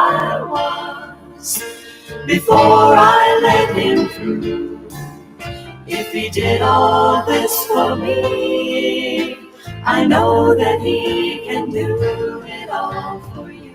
I was before I let him through. If he did all this for me, I know that he can do it all for you.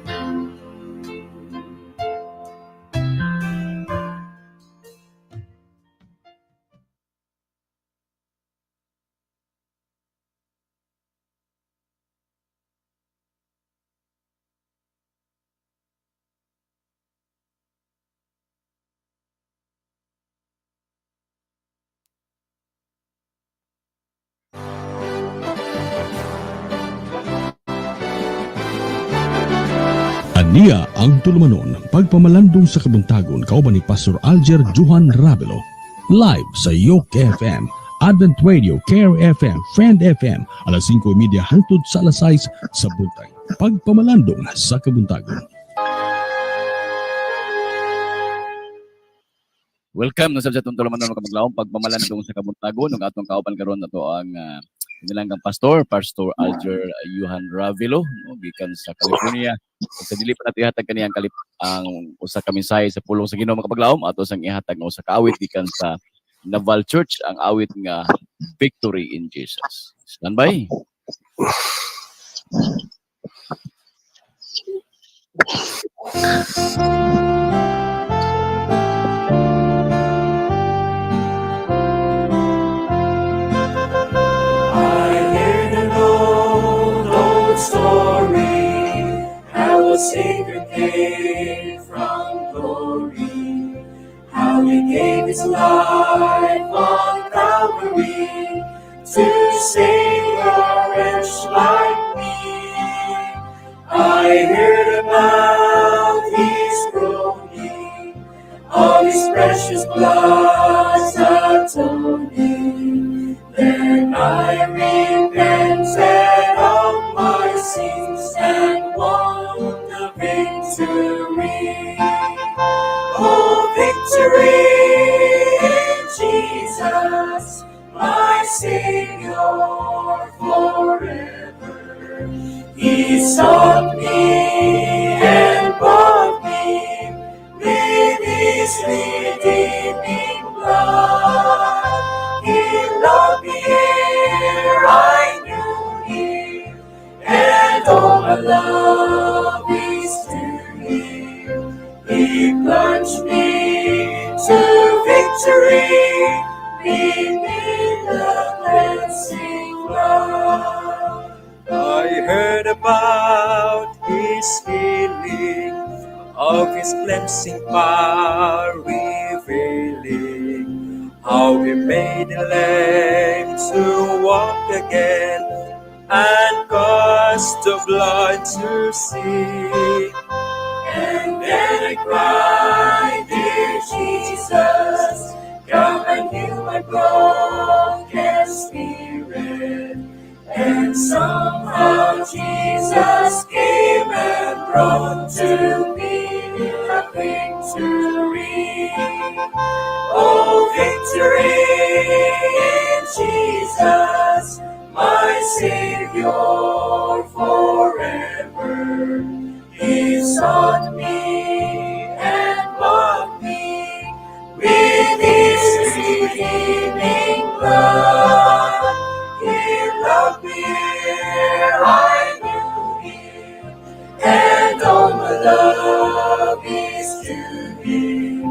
Ania ang tulumanon, pagpamalandong sa kabuntagon kauban ni Pastor Alger Juan Rabelo. Live sa Yok FM, Advent Radio, Care FM, Friend FM, alas 5:30 hangtod sa alas 6 sa buntag. Pagpamalandong sa kabuntagon. Welcome na sa atong tulumanon, mga kamaglaom, pagpamalandong sa kabuntagon ug atong kauban karon nato ang kanilang pastor, Pastor Alger Johan Ravelo, no, gikan sa California. Ug sa dili pa nato ihatag kaniyang kalip ang usa ka mensahe sa pulong sa Ginoo, mga kapaglaom, ato sang ihatag nga usa ka awit gikan sa Naval Church, ang awit nga Victory in Jesus. Stand by. I heard an old, old story, how a Savior came from glory, how he gave his life on Calvary to save a wretch like me. I heard about his groaning, of his precious blood atoning. Then I repented of my sins and won the victory. Oh, victory in Jesus, my Savior forever. He sought me and bought me with his redeeming blood. He loved me ere I knew him, and all my love is to him. He plunged me to victory beneath the cleansing flood. I heard about his healing, of his cleansing power revealing, how he made the lame to walk again and caused the blind to see. And then I cried, "Dear Jesus, come and heal my broken spirit." And somehow Jesus came and brought to me a victory. Oh, victory in Jesus, my Savior forever. He sought me and bought me with his redeeming blood. He loved me ere I knew him, and all my love is to him.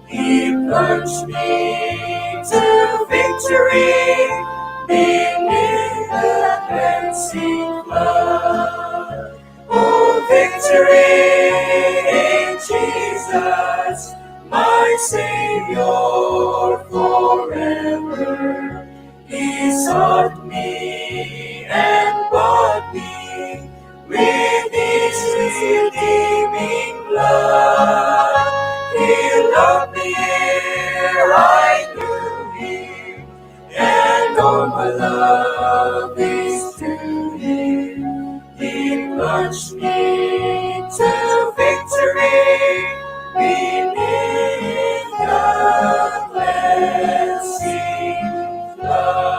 He plunged me to victory beneath the cleansing flood. Oh, victory in Jesus, my Savior forever. He sought me and bought me with his redeeming blood. He loved me ere I knew him, and all my love is to him. He plunged me to victory beneath the cleansing flood.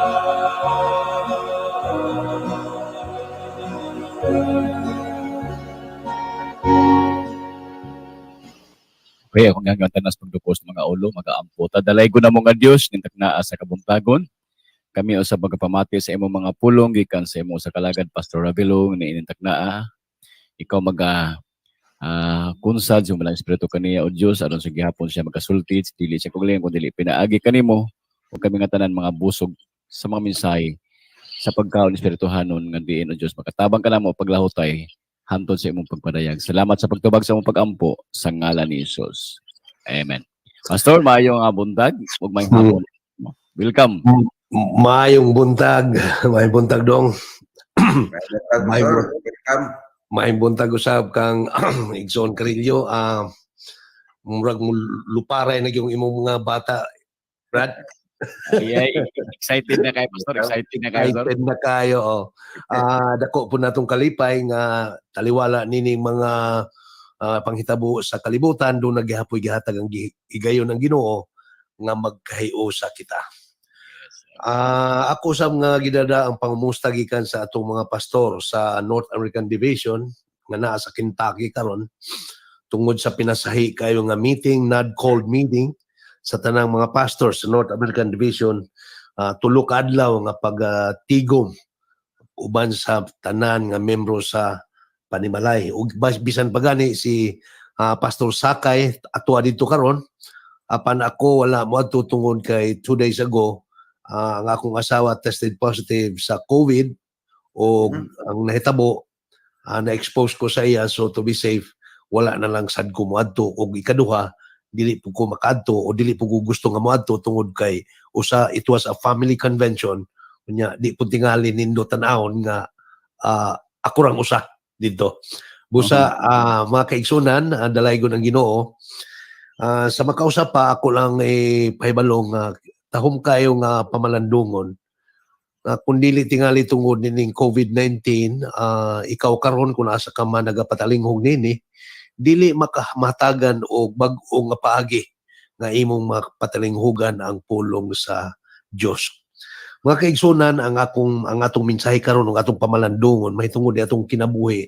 Okay, akong gihangyo tanas pagdukos ng mga ulo, magaampo ta. Dalaygon namo nga Dios, ning taknaa sa kabuntagon. Kami usab magapamati sa imong mga pulong gikan sa imong sa kalagad, Pastor Ravelo, niining taknaa. Ikaw maga kunsad sa Balaang Espiritu kaniya, o Dios, aron sa gihapon siya magasulti, dili siya kugling kun dili pinaagi kanimo, ug kami nga tanan mga busog sa mga mensahe sa pagkaon espirituhanon nga diin, o Dios, makatabang kanamo paglahutay hantod sa imong pagpadayag. Salamat sa pagtubag sa imong pagampo sa ngalan ni Jesus. Amen. Pastor, maayong buntag ug maayong hapon. Welcome. Maayong buntag, maayong buntag, dong. May Welcome. Maayong buntag usab kang Igsoon Carillo. Murag mo luparay na yung imong mga bata. Brad, Ay, excited na kayo, Pastor. Excited na kayo, Pastor. Excited na kayo. Oh. Dako po natong kalipay nga taliwala nining mga panghitabo sa kalibutan, duna gihapoy gihatag ang higayon ng Ginoo nga magkahiusa kita. Ako sa nga gidada ang pangumusta gikan sa atong mga pastor sa North American Division nga naa sa Kentucky karon tungod sa pinasahi kayo nga meeting, not called meeting sa tanang mga pastors sa North American Division, 3 ka adlaw nga pagtigom uban sa tanan nga membro sa panimalay. Ug bisan pa gani si Pastor Sakay ato didto karon, apan ako wala moadto tungod kay 2 days ago ang akong asawa tested positive sa COVID o ang nahitabo, na-expose ko sa iya. So to be safe, wala na lang sad ko moadto. Ug ikaduha, dili po ko makaadto o dili po ko gusto nga moadto tungod kay usa, it was a family convention. Unya di po tingali nindo tan-awon nga ako rang usa didto. Busa, mga kaigsunan, dalaygon ang Ginoo. Sa makausap pa, ako lang eh, pahibalong nga tahom kayo nga pamalandungon. Kung dili tingali tungod nining COVID-19, ikaw karon kung asa ka man nagapatalinghog nini, dili makamatagan og bag-o nga paagi nga imong mapatalinghugan ang pulong sa Dios. Mga kaigsunan, ang atong mensahe karon, ang atong pamalandungon mahitungod ni atong kinabuhi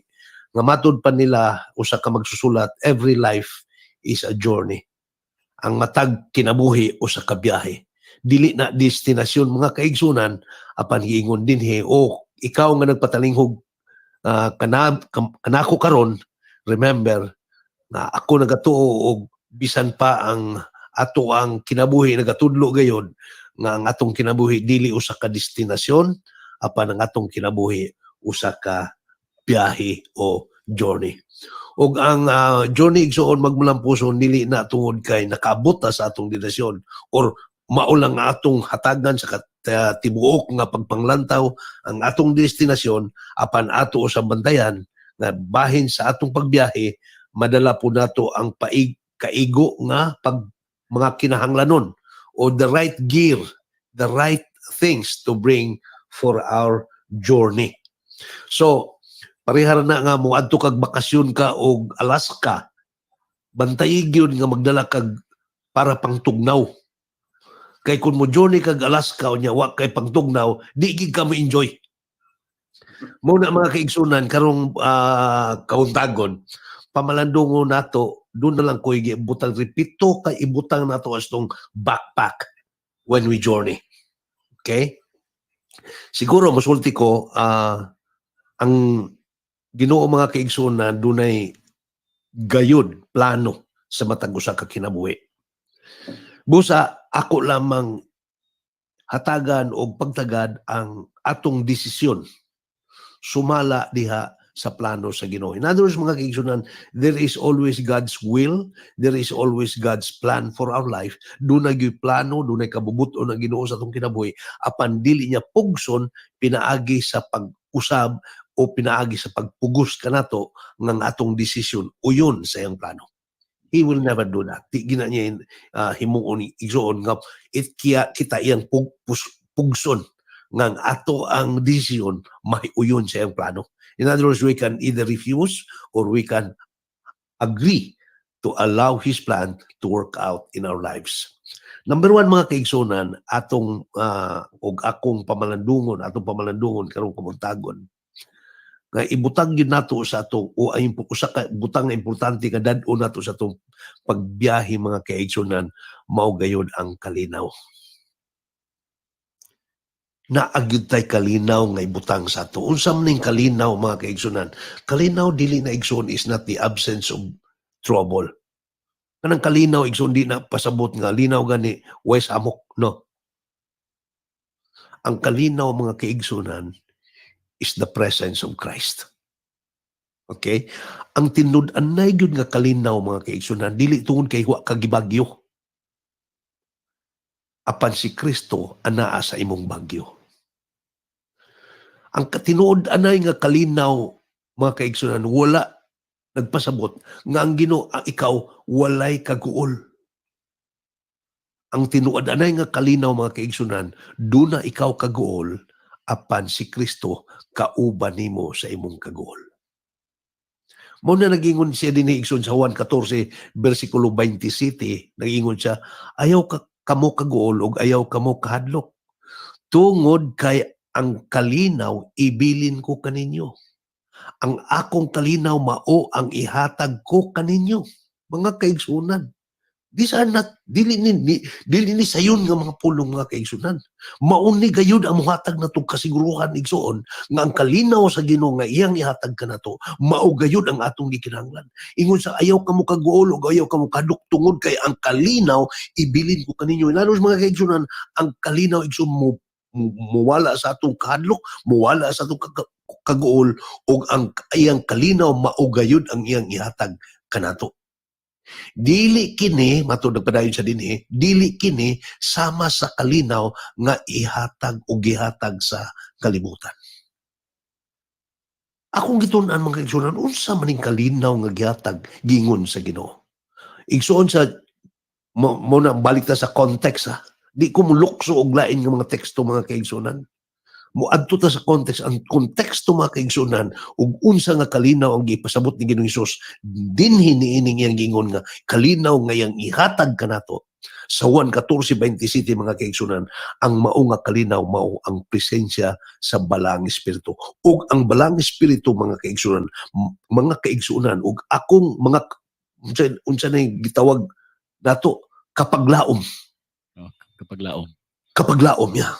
nga matud pa nila usa ka magsusulat, every life is a journey. Ang matag kinabuhi usa ka biyahe. Dili na destinasyon, mga kaigsunan, apan giingon dinhi o ikaw nga nagpatalinghog kanako karon, remember nga ako nagatuo og bisan pa ang ato ang kinabuhi nagatudlo gayon nga ang atong kinabuhi dili usa ka destinasyon, apan ang atong kinabuhi usa ka biyahe o journey. Ug ang journey, igsuon, magmalampuson, dili na tungod kay nakaabot ta sa atong destinasyon or mao lang ang atong hatagan sa tibuok nga pagpanglantaw ang atong destinasyon, apan ato sa bantayan nga bahin sa atong pagbiyahe madala po nato ang paig kaigo nga pag mga kinahanglanon o the right gear, the right things to bring for our journey. So, parehara na nga mo adto kag bakasyon ka og Alaska, bantayi gyud nga magdala kag para pangtugnaw. Kay kung mo journey kag Alaska unya wa kay pangtugnaw, di gid ka mo enjoy. Mao na, mga kaigsunan, karong kabuntagon, pamalandungon nato, duna lang ko ibutang repito kay ibutang nato as tong backpack when we journey. Okay? Siguro musulti ko, ang Ginoo, mga kaigsunan, dunay gayud plano sa matag usa ka kinabuhi. Busa ako lamang hatagan og pagtagad ang atong desisyon sumala diha sa plano sa Ginoo. In other words, mga kaigsunan, there is always God's will, there is always God's plan for our life. Dunay gyud plano, dunay kabubut-on ang Ginoo sa atong kinabuhi, apan dili niya pugson pinaagi sa pag-usab o pinaagi sa pagpugos kanato ng atong desisyon uyon sa iyang plano. He will never do that. Di gina niya himuon, igsuon, nga it kiya kita iyang pugson nga ang ato ang desisyon maiuyon sa iyang plano. In other words, we can either refuse or we can agree to allow His plan to work out in our lives. Number one, mga kaigsunan, atong og akong pamalandungon, atong pamalandungon karong kabuntagon. Nga ibutang gyud nato sa ato o ay usa ka butang nga importante nga dad-on nato sa atong pagbiyahe, mga kaigsunan, mao gayud ang kalinaw. Naa gyud tay kalinaw nga ibutang sa ato. Unsa man ning kalinaw, mga kaigsunan? Kalinaw dili na, igsoon, is not the absence of trouble. Kanang kalinaw, igsoon, di na pasabot nga linaw gani way samok, no. Ang kalinaw, mga kaigsunan, is the presence of Christ. Okay? Ang tinud-anay gyud nga kalinaw, mga kaigsunan, dili tungod kay wa ka gibagyo. Apan si Kristo anaa sa imong bagyo. Ang katinuod anay nga kalinaw, mga kaigsunan, wala nagpasabot nga ang Ginoo ang ikaw walay kaguol. Ang tinuod anay nga kalinaw, mga kaigsunan, duna ikaw kaguol apan si Kristo kauban nimo sa imong kaguol. Mao na nagingon siya dinhi, igsoon, sa Juan 14 versikulo 27, nagingon siya, "Ayaw ka kamo kaguol ug ayaw kamo kahadlok. Tungod kay ang kalinaw ibilin ko kaninyo. Ang akong kalinaw mao ang ihatag ko kaninyo." Mga kaigsunan, these are not dili ni sayon nga mga pulong, mga kaigsunan. Mauni gayud ang muhatag natong kasiguruhan, igsoon, nga ang kalinaw sa Ginoo nga iyang ihatag kanato mao gayud ang atong gikinahanglan. Ingon sa, "Ayaw kamo kaguol ug ayaw kamo kahadlok tungod kay ang kalinaw ibilin ko kaninyo." Lalo, mga kaigsunan, ang kalinaw, igsoon, mo muwala sa atong kahadlok, muwala sa atong kaguol ug ang iyang kalinaw mao gayud ang iyang ihatag kanato. Dili kini, matod nagpadayon sa dinhi, dili kini sama sa kalinaw nga ihatag o gihatag sa kalibutan. Akong gitun-an, mga kaigsunan, unsa man ning kalinaw nga gihatag gingon sa Ginoo? Igsuon, sa mo na balik ta sa context ha. Di ko mulukso og lain nga mga teksto, mga kaigsunan. Muadto ta sa context, ang konteksto, mga kaigsunan, ug unsa nga kalinaw ang gipasabot ni Ginoong Hesus dinhi niining iyang gingon nga kalinaw nga iyang ihatag kanato sa Juan 14:27, mga kaigsunan, ang mao nga kalinaw mao ang presensya sa Balaang Espiritu. Ug ang Balaang Espiritu, mga kaigsunan, ug akong mga unsa na gitawag nato, kapaglaom. Kapaglaom. Kapaglaom niya.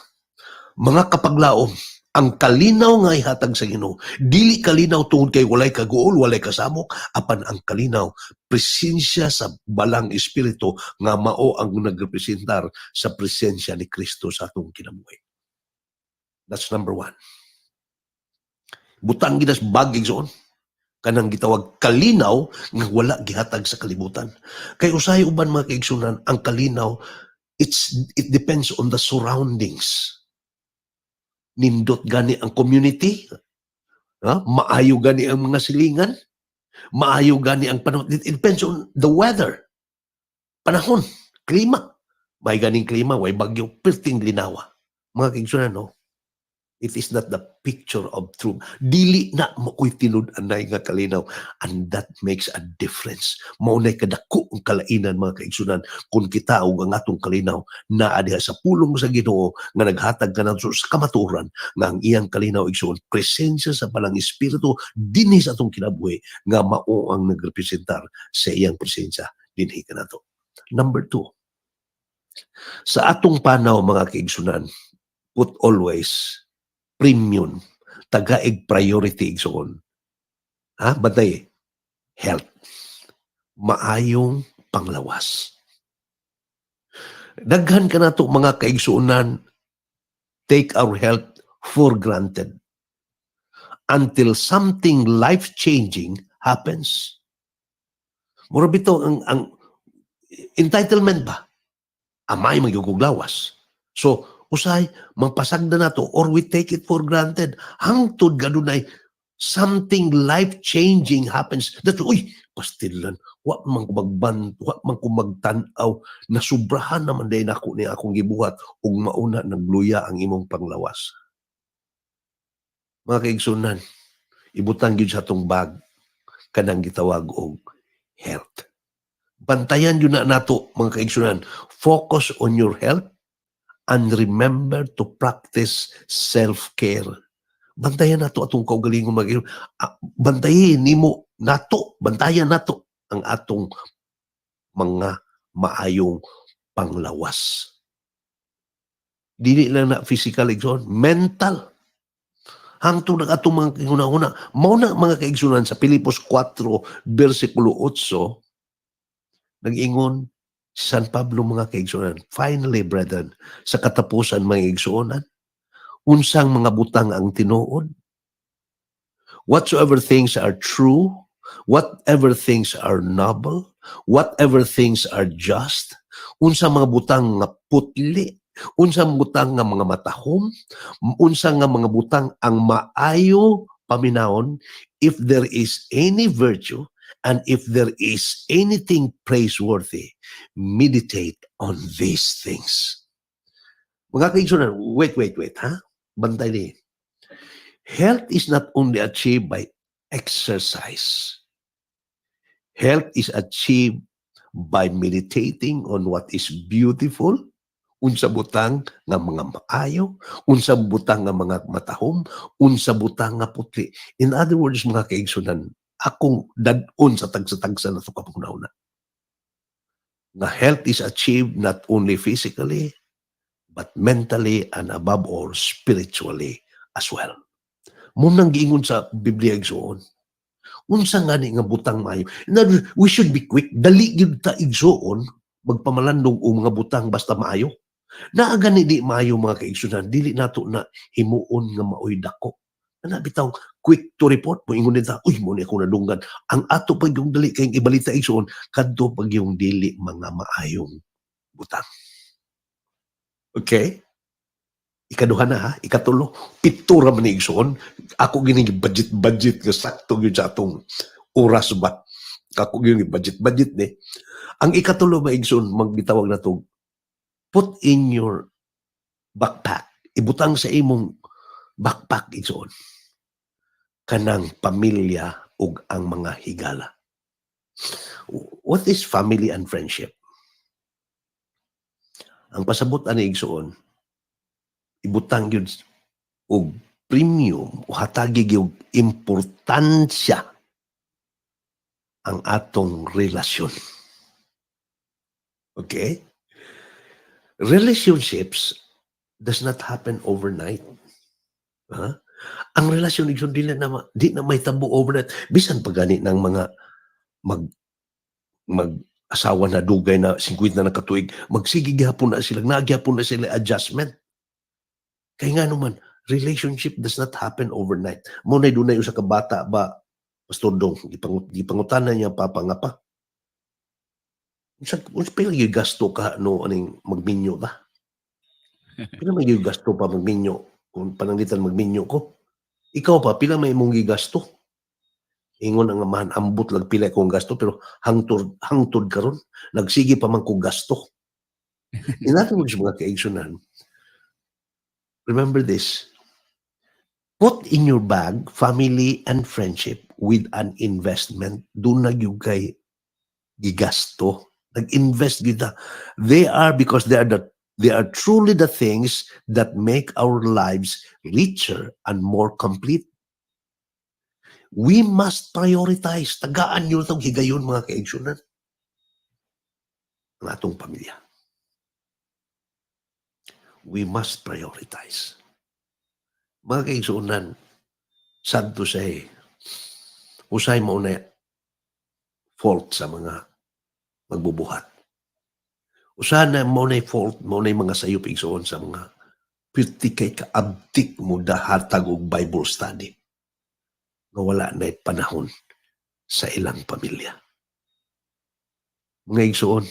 Mga kapaglaom, ang kalinaw nga ihatag sa Ginoo, dili kalinaw tungod kay walay kaguol, walay kasamok, apan ang kalinaw, presensya sa Balaang Espiritu nga mao ang nagrepresentar sa presensya ni Kristo sa atong kinabuhi. That's number one. Butang ginas bag, igsoon, kanang gitawag kalinaw nga wala gihatag sa kalibutan. Kay usahay uban, mga kaigsunan, ang kalinaw, it depends on the surroundings. Nindot gani ang community, ha? Maayo gani ang mga silingan, maayo gani ang panahon. It depends on the weather. Panahon, klima. May ganing klima, way bagyo, perting linawa. Mga kaigsunan, no? It is not the picture of truth. Dili na mao'y tinud-anay nga kalinaw. And that makes a difference. Mao na'y kadako ang kalainan, mga kaigsunan, kung kita og ang atong kalinaw naa diha sa pulong sa Ginoo nga naghatag kanato sa kamatuoran nga ang iyang kalinaw, igsoon, presensya sa Balaang Espiritu dinhi sa atong kinabuhi nga mao ang nagrepresentar sa iyang presensya dinhi kanato. Number two, sa atong panaw, mga kaigsunan, put always premium, tagaig priority, igsoon. Ha? Bantay. Health. Maayong panglawas. Daghan kanato, mga kaigsuonan, take our health for granted until something life-changing happens. Mura bitaw ang entitlement ba? Amay magyugog lawas. So, usay, mangpasagda nato or we take it for granted. Hangtod gadunay something life-changing happens. That, uy, pastilan, wa man ko magban, wa man ko magtan-aw, nasubrahan naman day nako ni akong gibuhat ug mauna nagluya ang imong panglawas. Mga kaigsunan, ibutang gyud sa atong bag kanang gitawag og health. Bantayan yun na nato, mga kaigsunan. Focus on your health and remember to practice self-care. Bantayan nato atong kaugalingon mag bantayin nimo nato, bantayan nato ang atong mga maayong panglawas. Dili lang na physical, igsoon, mental. Hangtod ng atong mga hunahuna. Mao na, mga kaigsunan, sa Pilipos 4 versikulo 8, nag-ingon si San Pablo, mga kaigsunan, "Finally, brethren," sa katapusan, mga igsuonan, unsang mga butang ang tinuod, whatsoever things are true, whatever things are noble, whatever things are just, unsa mga butang nga putli, unsa butang nga mga matahom, unsa nga mga butang ang maayo paminawon, if there is any virtue and if there is anything praiseworthy, meditate on these things. Mga kaigsunan, wait, wait, wait, ha? Bantay ni. Health is not only achieved by exercise. Health is achieved by meditating on what is beautiful, unsa butang nga mga maayo, unsa butang nga mga matahom, unsa butang nga putli. In other words, mga kaigsunan, akong dad-on sa tagsa-tagsa na ito kapanghuna na health is achieved not only physically, but mentally and above all, spiritually as well. Mao nang giingon sa Biblia, igsoon. Unsa nga ni nga butang maayo? Na, we should be quick. Dali gyud ta, igsoon, magpamalandong og mga butang basta maayo. Naa gani di maayo, mga kaigsunan, dili nato na himuon nga maoy dako. Ana bitaw quick to report mo ingon nita, "Uy, mao ni ako nadunggan." Ang ato pag yung dali kayong ibalita, igsoon, kadto pag yung dili mga maayong butang. Okay? Ikaduha na ha, ikatulo, pito ra man ni, igsoon. Ako gini budget budget nga sakto gyud sa atong oras ba. Ako gyud budget budget ni. Ang ikatulo ba, igsoon, magbitawag na to, put in your backpack. Ibutang sa imong backpack, igsoon, kanang pamilya ug ang mga higala. What is family and friendship? Ang pasabot ani, igsoon, ibutang gyud og premium o hatagi gyud importansya ang atong relasyon. Okay? Relationships does not happen overnight. Ha? Ang relasyon, igsoon, di na may tabo overnight. Bisan pa gani ng mga mag mag asawa na dugay na 50 na katuig, magsige gihapon na sila, nagyapon na sila adjustment. Kay nga naman, relationship does not happen overnight. Mao na dunay usa ka bata ba, Pastor Dong, gipangutana niya papa nga pa. Unsa pila gyud gasto ka no aning magminyo ba? Pila may gyud gasto pa magminyo kung pananglitan magminyo ko? Ikaw pa, pila may imong gigasto? Ingon ang amahan, "Ambot lang pila kong gasto, pero hangtod hangtod karon nagsige pa man kog gasto." In other words, mga kaigsunan, remember this. Put in your bag family and friendship with an investment. Duna gyud kay gigasto. Nag-invest kita. They are because they are truly the things that make our lives richer and more complete. We must prioritize. Tagaan nyo itong higayon, mga kaigsunan. Ang atong pamilya. We must prioritize. Mga kaigsunan, sad to say, usay mao na fault sa mga magbubuhat. Usahay na mao na fault, mao na mga sayop, igsoon, sa mga pirti kay kaabtik mo dahatag og Bible study nga wala na panahon sa ilang pamilya. Mga igsoon,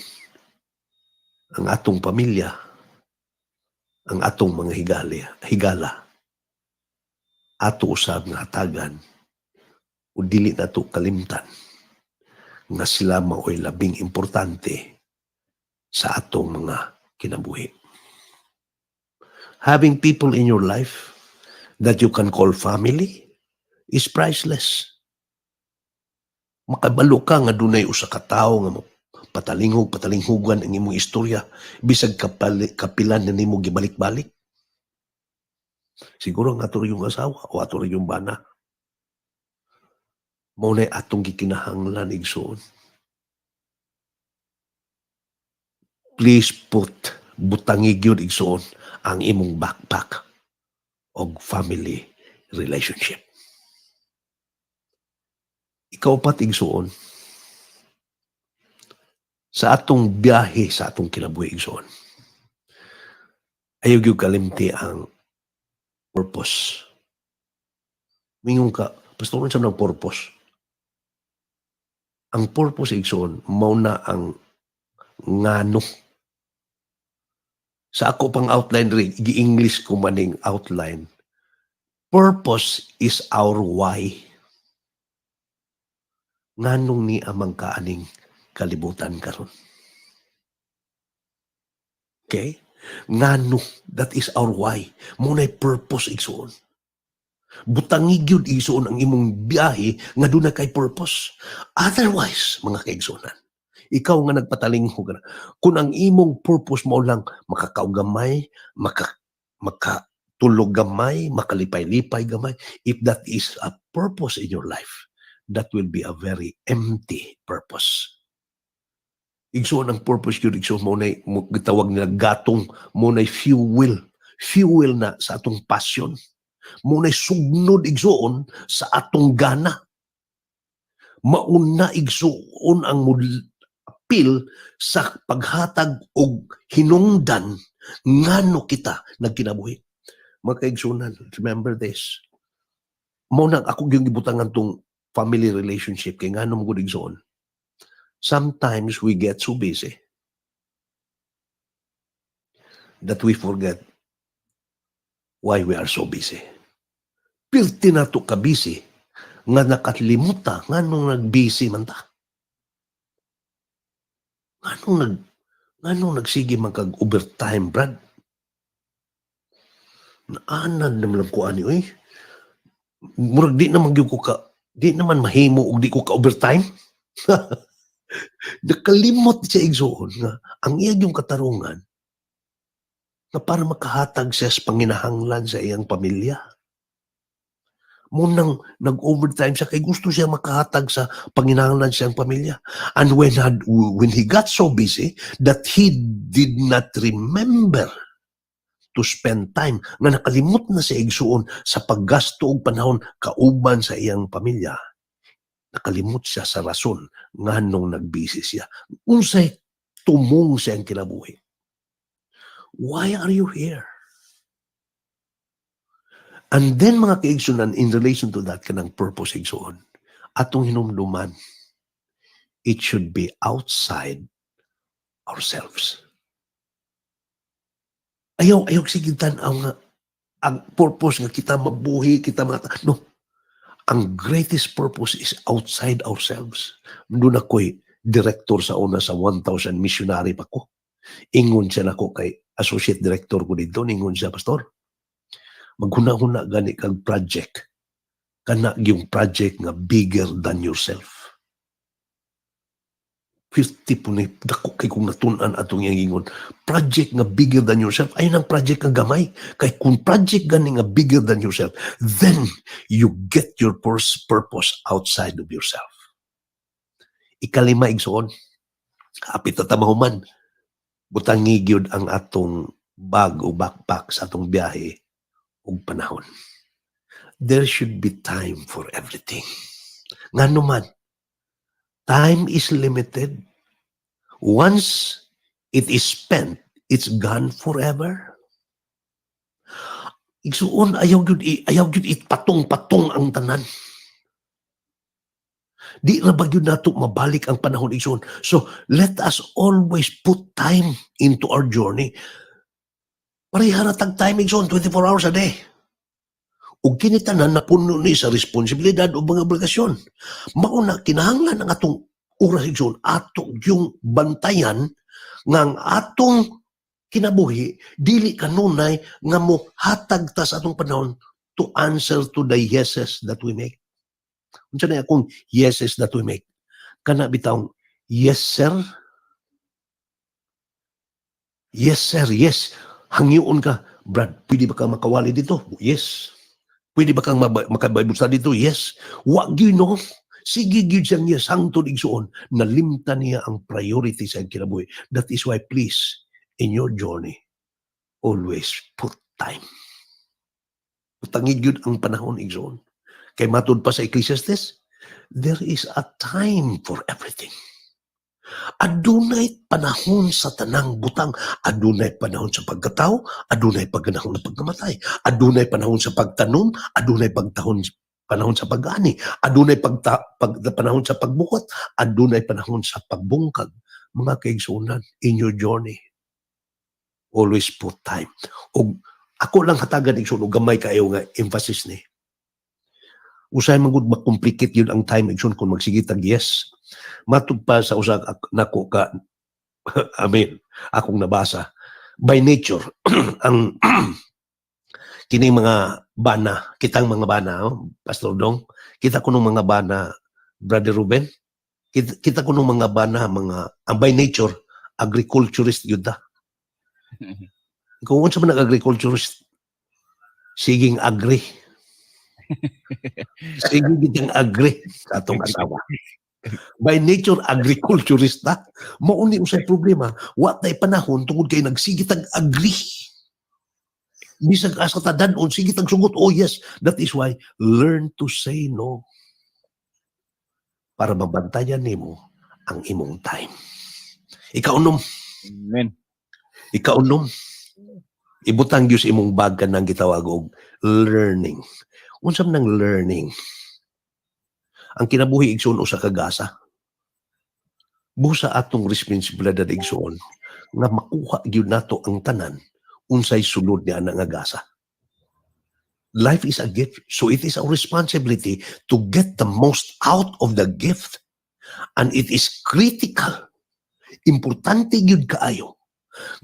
ang atong pamilya, ang atong mga higala, ato usab nga hatagan o dili nato kalimtan nga sila mao'y labing importante sa atong mga kinabuhi. Having people in your life that you can call family is priceless. Makabalo ka nga dunay usa ka tawo nga mo patalinghog patalinghugan ang imong istorya bisag kapilan na nimo gibalik-balik. Siguro ang ato yung asawa o ato yung bana. Mao na atong gikinahanglan, igsoon. Please put, butangi gyud, igsoon, ang imong backpack og family relationship. Ikaupat, igsoon, sa atong biyahe sa atong kinabuhi, igsoon, ayaw gyud kalimti ang purpose. Mingon ka, "Pastor, unsa man ang purpose?" Ang purpose, igsoon, mao na ang ngano. Sa ako pang outline rin, gi-English ko maning outline. Purpose is our why. Nganong ni amang kaaning kalibutan karon? Okay? Ngano, that is our why. Mao na'y purpose, igsoon. Butangi gyud, igsoon, ang imong biyahe nga duna kay purpose. Otherwise, mga kaigsuonan, ikaw nga nagpatalinghog ka na, kung ang imong purpose mo lang makakaon gamay, makatulog gamay, makalipay-lipay gamay, if that is a purpose in your life, that will be a very empty purpose. Igsoon, ang purpose yun, igsoon, mao na gitawag nila gatong, mao na fuel. Fuel na sa atong passion. Mao na sugnod, igsoon, sa atong gana. Mauna, igsoon, ang apil sa paghatag og hinungdan ngano kita nagkinabuhi. Mga kaigsunan, remember this. Mao nang ako yung gibutangan tong family relationship kay ngano mo gud, igsoon. Sometimes we get so busy that we forget why we are so busy. Pirti na to ka busy nga nakalimuta nganong nag-busy man ta. Nganong nagsige man kag overtime, Brad? Naanad naman lang ko ani oy. Murag di naman gyud ko ka di naman mahimo og di ko ka overtime. Nakalimot siya, igsoon, nga ang iya yung katarungan nga para makahatag siya sa panginahanglan sa iyang pamilya. Mao nang nag-overtime siya kay gusto siya makahatag sa panginahanglan sa iyang pamilya. And when he got so busy that he did not remember to spend time, nga nakalimot na siya, igsuon, sa paggasto og panahon kauban sa iyang pamilya, nakalimot siya sa rason nganong nagbisi siya. Unsay tumong sa iyang kinabuhi. Why are you here? And then, mga kaigsunan, in relation to that kanang purpose, igsuon, atong hinumduman, it should be outside ourselves. Ayaw sige tan-aw nga ang purpose nga kita mabuhi, kita mga no. Ang greatest purpose is outside ourselves. Doon ako'y director sa una sa 1,000 missionary pa ko. Ingon siya nako kay associate director ko dito, ingon siya, "Pastor, maghuna-huna gani kag project. Kana yung project nga bigger than yourself." 50 po ni dako kay kung natun-an atong iyang ingon. Project nga bigger than yourself, ay nang project nga gamay. Kay kung project gani nga bigger than yourself, then you get your purpose outside of yourself. Ikalima, igsoon, hapit na ta mahuman, butangi gyud ang atong bag o backpack sa atong biyahe ug panahon. There should be time for everything. Ngano man, time is limited. Once it is spent, it's gone forever. Igsuon, ayaw gyud ipatong-patong ang tanan. Di ra ba gyud nato mabalik ang panahon, igsuon? So, let us always put time into our journey. Pareha ra tag time, igsuon, 24 hours a day. Ug kini tanan napuno ni sa responsibilidad o mga obligasyon. Mao na kinahanglan ang atong oras, igsuon, ato yung bantayan nga ang atong kinabuhi dili kanunay nga mo hatag ta sa atong panahon to answer to the yeses that we make. Unsa na akong yeses that we make? Kana bitawng yes sir. Yes sir, yes. Hangyoon ka "Brad, pwede ba kang makawali dito?" "Yes." "Pwede ba kang maka-Bible study dito?" "Yes." Wa gyud, no? Sige gyud siyang yes hangtod, igsuon, nalimtan niya ang priority sa iyang kinabuhi. That is why, please, in your journey, always put time. Butangi gyud ang panahon, igsuon. Kay matud pa sa Ecclesiastes, there is a time for everything. Adunay panahon sa tanang butang. Adunay panahon sa pagkatao, adunay panahon sa pagkamatay. Adunay panahon sa pagtanom, adunay panahon sa pag-ani. Adunay panahon sa pagbuhat, adunay panahon sa pagbungkag. Mga kaigsunan, in your journey, always put time. Og ako lang hatagan, igsoon, og gamay kayo nga emphasis ni. Usahay man gud ma-complicate yun ang time, igsoon, kung magsige tag yes. Matud pa sa usa nako ka, I mean, akong nabasa, by nature ang kining mga bana, kitang mga bana, oh, Pastor Dong, kita ko mga bana, Brother Ruben, kita ko mga bana, mga, ang by nature, agriculturist yun ta. Kung unsa man ang agriculturist, siging agree. Sige gitang agree sa atong asawa. By nature, agriculturist ta. Mao ni usay problema. Wa tay panahon tungod kay nagsige tag agree. Bisag asa ta dad-on, sige tag sugot. Oh yes, that is why learn to say no. Para mabantayan nimo ang imong time. Ikaunom. Amen. Ikaunom. Ibutang gyud sa imong bag kanang gitawag og learning. Unsa man ang learning? Ang kinabuhi, igsoon, usa ka gasa. Busa atong responsibilidad, igsoon, nga makuha gyud nato ang tanan unsay sulod ni ana nga gasa. Life is a gift, so it is our responsibility to get the most out of the gift. And it is critical. Importante gyud kaayo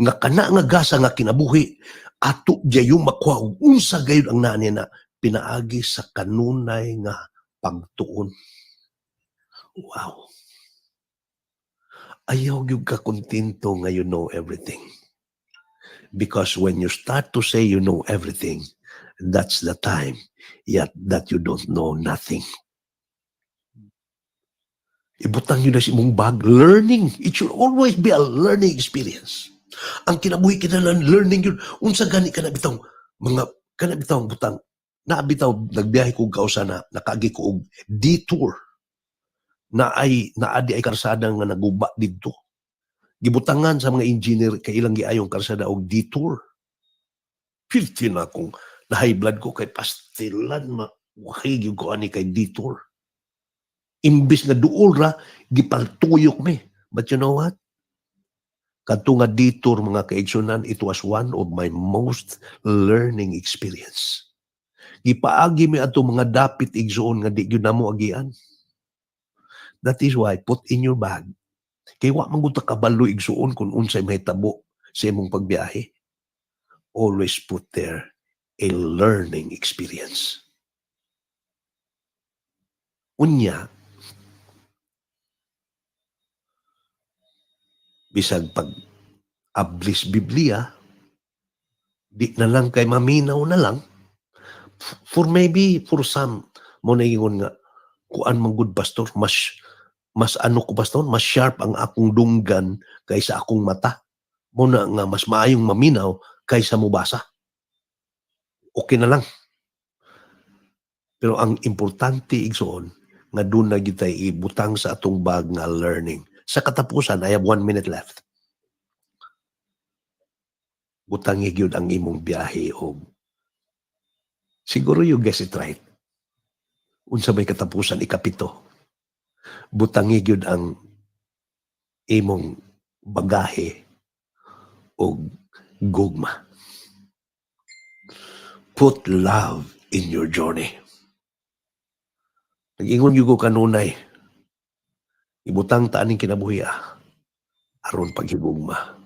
nga kana nga gasa nga kinabuhi ato gyud makuha og unsa gayud ang naa na pinaagi sa kanunay nga pagtuon. Wow. Ayaw gyud ka kontento nga you know everything. Because when you start to say you know everything, that's the time yet that you don't know nothing. Ibutang yun na sa imong bag. Learning. It should always be a learning experience. Ang kinabuhi kinahanglan learning yun. Unsa gani kana bitaw mga kana bitaw butang na bitaw nagbiyahe ko kausa na nakaagi ko og detour na ay naadi ay karsada nga naguba didto. Gibutangan sa mga engineer kay ilang giayong karsada og detour. Pilti na akong na high blood ko kay pastilan ma wakay gyud ko ani kay detour. Imbis nga duol ra, gipaltuyok mi. But you know what? Kadto nga detour, mga kaigsunan, it was one of my most learning experience. Gipaagi mi ato mga dapit, igsuon, nga di gyud namo agian. That is why put in your bag. Kay wa man gud ta kabalo, igsuon, kung unsay mahitabo sa imong pagbiyahe. Always put there a learning experience. Unya, bisag pag ablis Biblia, di na lang kay maminaw na lang. For maybe, for some, mo na ingon nga, kuan man gud, pastor, mas ano ko, pastor, mas sharp ang akong dunggan kaysa akong mata. Mo na nga mas maayong maminaw kaysa mobasa. Okay na lang. Pero ang importante, igsoon, nga doon na gitay ibutang sa atong bag nga learning. Sa katapusan, I have 1 minute left. Butangi gyud ang imong biyahe og siguro you guess it right. Unsa may katapusan, ikapito. Butangi gyud ang imong bagahe og gugma. Put love in your journey. Nag-ingon gyud ko kanunay, ibutang ta aning kinabuhi aron paghigugma.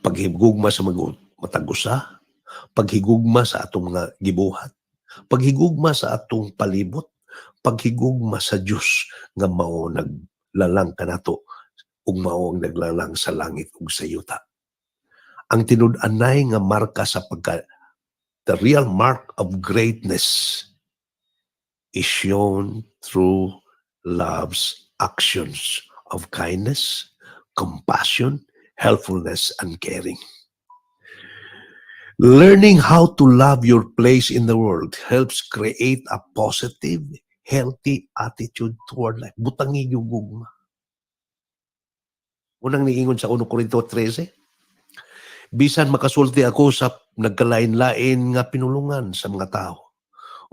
Paghigugma sa matag usa, paghigugma sa atong mga gibuhat, paghigugma sa atong palibot, paghigugma sa Dios nga mao naglalang kanato ug mao ang naglalang sa langit ug sa yuta. Ang tinud-anay nga marka sa pagka The real mark of greatness is shown through love's actions of kindness, compassion, helpfulness, and caring. Learning how to love your place in the world helps create a positive, healthy attitude toward life. Butangi yung gugma. Unang niingon sa 1 Corinto 13, bisan makasulti ako sa nagkalain-lain nga pinulungan sa mga tao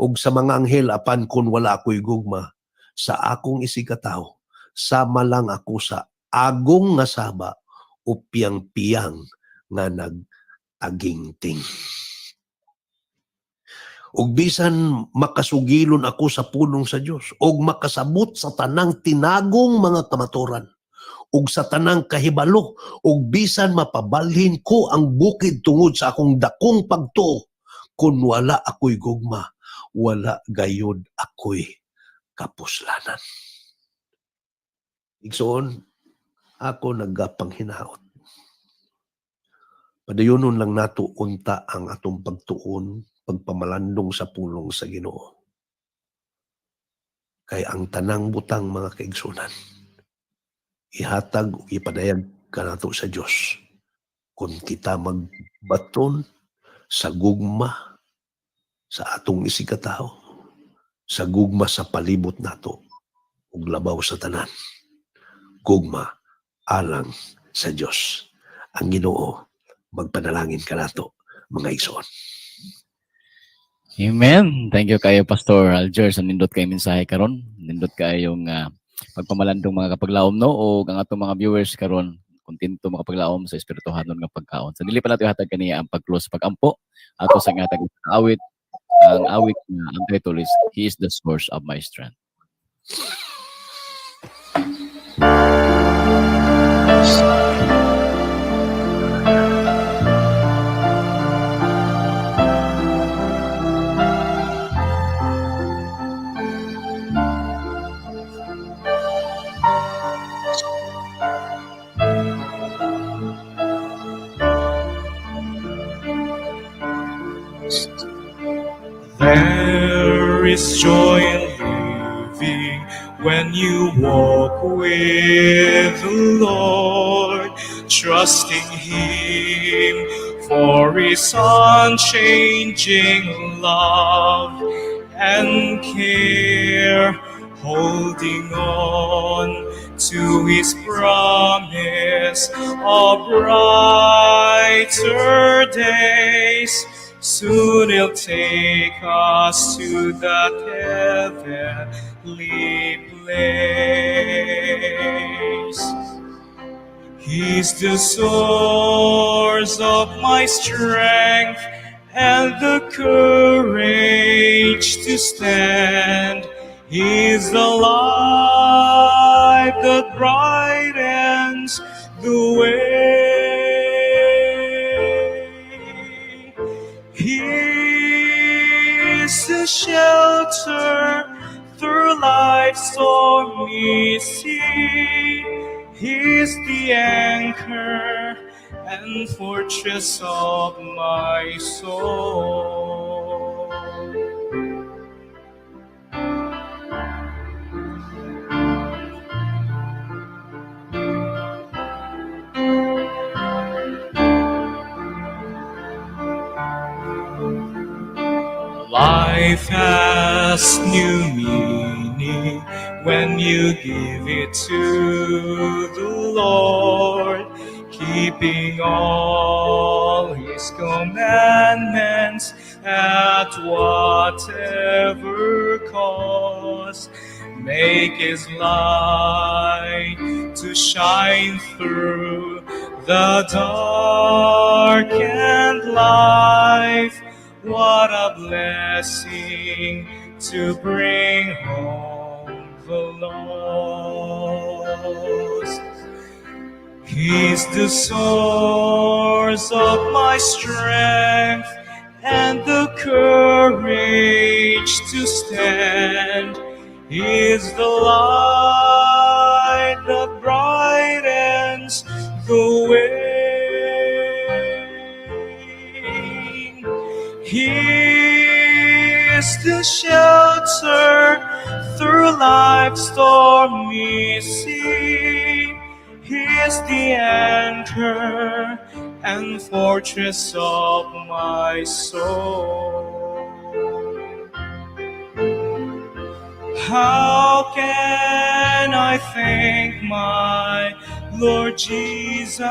ug sa mga anghel, apan kun wala ako'y gugma sa akong isigkatawo, sama lang ako sa agong nga saba o piyang-piyang nga nagtagingting. Ug bisan makasugilon ako sa pulong sa Dios ug makasabot sa tanang tinagong mga kamaturan ug sa tanang kahibalo, ug bisan mapabalhin ko ang bukid tungod sa akong dakong pagtuo, kun wala ako'y gugma, wala gayud ako'y kapuslanan. Igsoon, ako nagapanghinaot. Padayonon lang nato unta ang atong pagtuon, pagpamalandong sa pulong sa Ginoo. Kay ang tanang butang, mga kaigsunan, ihatag ug ipadayag kanato sa Dios kung kita magbaton sa gugma sa atong isigkatawo, sa gugma sa palibot nato, ug labaw sa tanan, gugma alang sa Dios. Ang Ginoo magpanalangin kanato, mga igsoon. Amen. Thank you kayo, Pastor Alger, sa nindot kay mensahe karon. Nindot kayong pagpamalandong, mga kapaglaom, no, o ang atong mga viewers karon kontento makapaglaom sa espirituhanon nga pagkaon. Sa dili pa nato ihatag kaniya ang pag-close, pag-ampo ato sa hatag awit, ang awit nga ang title is "He is the Source of My Strength." There is joy in living when you walk with the Lord, trusting Him for His unchanging love and care, holding on to His promise of brighter days. Soon He'll take us to that heavenly place. He's the source of my strength and the courage to stand. He's the light that brightens the way. He's the shelter through life's stormy sea. He's the anchor and fortress of my soul. Life has new meaning when you give it to the Lord, keeping all His commandments at whatever cost. Make His light to shine through the darkened life. What a blessing to bring home the lost. He's the source of my strength and the courage to stand. He's the light that brightens the way. He Is the shelter through life's stormy sea. He is the anchor and fortress of my soul. How can I thank my Lord Jesus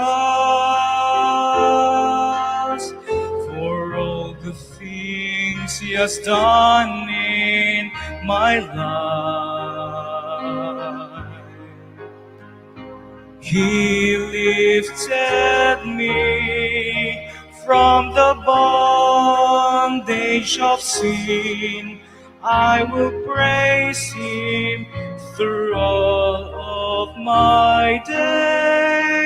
for all the things He has done in my life? He lifted me from the bondage of sin. I will praise Him through all of my days.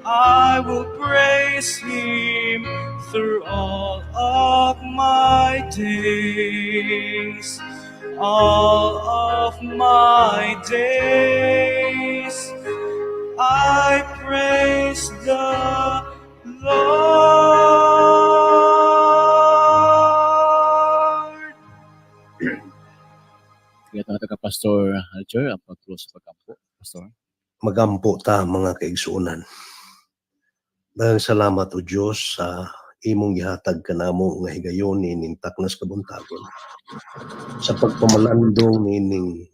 I will praise Him through all of my days. All of my days. I praise the Lord. Kaya ito ka, Pastor Alger, ang pag-close sa pagkampo. Pastor. Magampo ta, mga kaigsuonan. Daghang salamat, o Dios, sa imong gihatag kanamo nga higayon niining taknas kabuntagon sa pagpamalandong niining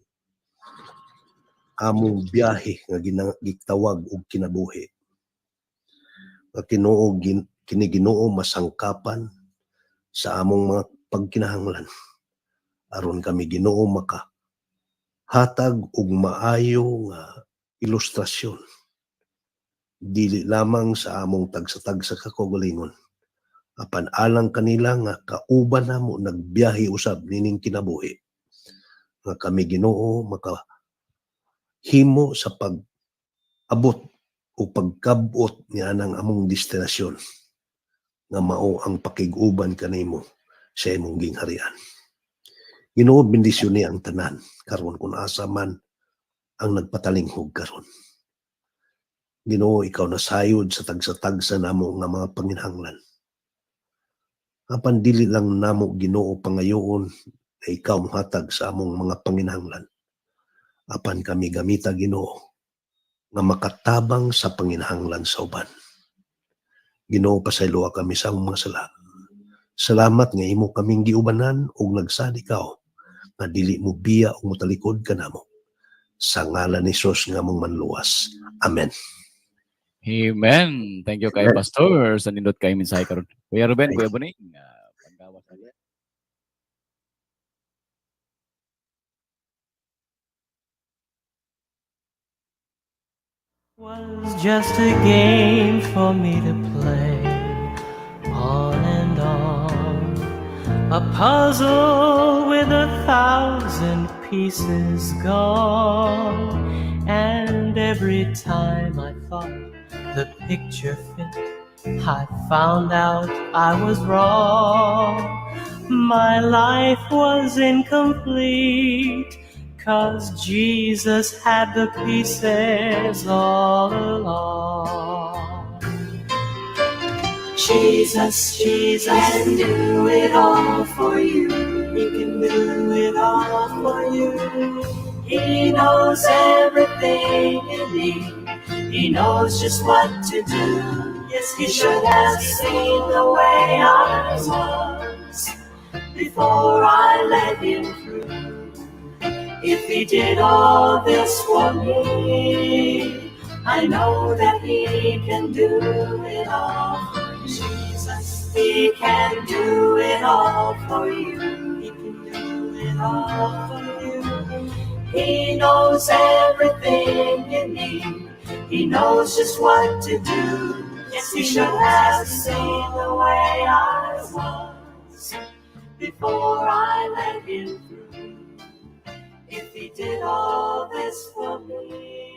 among biyahe nga gitawag og kinabuhi. Nga Ginoo kini, Ginoo, masangkapan sa among mga pagkinahanglan aron kami, Ginoo, maka hatag og maayo nga ilustrasyon dili lamang sa among tagsa-tagsa ka kaugalingon apan alang kanila nga kauban namo nagbiyahe usab nining kinabuhi, nga kami, Ginoo, maka himo sa pag-abot o pagkabot ni anang among destinasyon nga mao ang pakig-uban kanimo sa imong gingharian. Ginoo, bendisyon ni ang tanan karon kung asa man ang nagpatalinghog karon. Ginoo, ikaw nasayod sa tagsa-tagsa namo nga mga panginahanglan. Apan dili lang namo, Ginoo, pangayoon na ikaw mohatag sa among mga panginahanglan. Apan kami gamita, Ginoo, nga makatabang sa panginahanglan sa uban. Ginoo, pasayloa kami sa among mga sala. Salamat nga imo kaming giubanan ug nagsad ikaw nga dili mo biya ug motalikod kanamo. Sa ngalan ni Jesus nga among manluwas. Amen. Amen. Thank you kay Amen. Pastor sa nindot kay mensahe karon. Kuya Ruben, Kuya Boning, panggawas na. Was just a game for me to play on and on. A puzzle with a thousand pieces gone. And every time I thought the picture fit, I found out I was wrong. My life was incomplete, 'cause Jesus had the pieces all along. Jesus, Jesus can do it all for you. He can do it all for you. He knows everything you need. He knows just what to do. Yes, he should have seen the way I was before I let him through. If he did all this for me, I know that he can do it all for you. Jesus, he can do it all for you. He can do it all for you. He knows everything you need. He knows just what to do. Yes, he should have seen the way I was before I let him through. If he did all this for me,